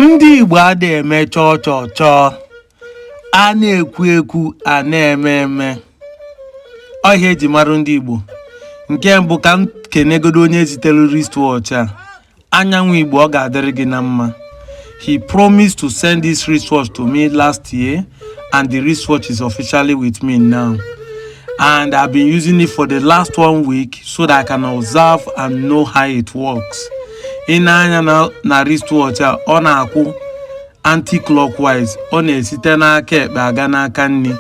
Ndị Igbo adịghị eme chọọ chọọ chọọ. A na-ekwu ekwu, a na-eme eme. Ọ ihe eji mara ndị Igbo. Nke mbụ, ka m kenegodo onye zitere wristwatch a. Anyanwụ Igbo, ọ ga-adịrị gị na mma. He promised to send this wristwatch to me last year, and the wristwatch is officially with me now, and I've been using it for the last one week so that I can observe and know how it works. Ị na-anya na wristwatch a, ọ na-akwụ anti-clockwise. Ọ na-esite n'aka ekpe aga n'aka nri,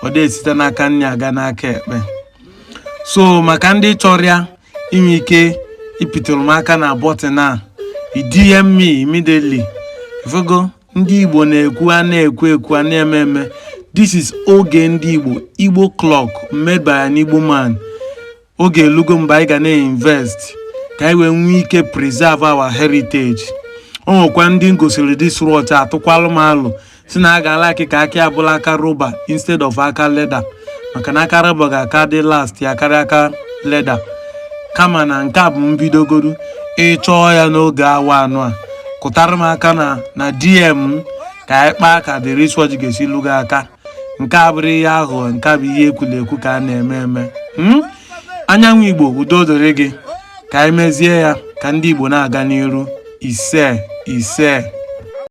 ọ na-esite n'aka nri aga n'aka ekpe. So maka ndị chọrọ ya, inwe ike ịpịtụrụ m aka na button a, i DM me immediately. Ifugo, ndị Igbo na-ekwu, a na-ekwu ekwu, a na-eme eme. This is Oge Ndị Igbo, Igbo clock made by an Igbo man. Oge elugo mgbe anyị ga na-invest ka anyị wee nwee ike preserve our heritage. O nwekwa ndị m gosiri this watch, atụkwalụ m alụ si na a ga-alaki ka aka abụla aka rọba instead of aka leather, maka na aka rọba ga-aka dị last ya karịa aka leather. Kama na nke a bụ mbidogodu. Ịchọọ ya n'oge awa anọ a, kụtara m aka na DM m ka anyị kpaa ka the wristwatch ga-esi lugo aka. Nke a bụrụ ihe aghụghọ, nke a bụ ihe ekwuru ekwu ka a na-eme eme. Anyanwụ Igbo, udo dịrị gị. Ka anyị mezie ya ka ndị Igbo na-aga n'iru. Ise, ise.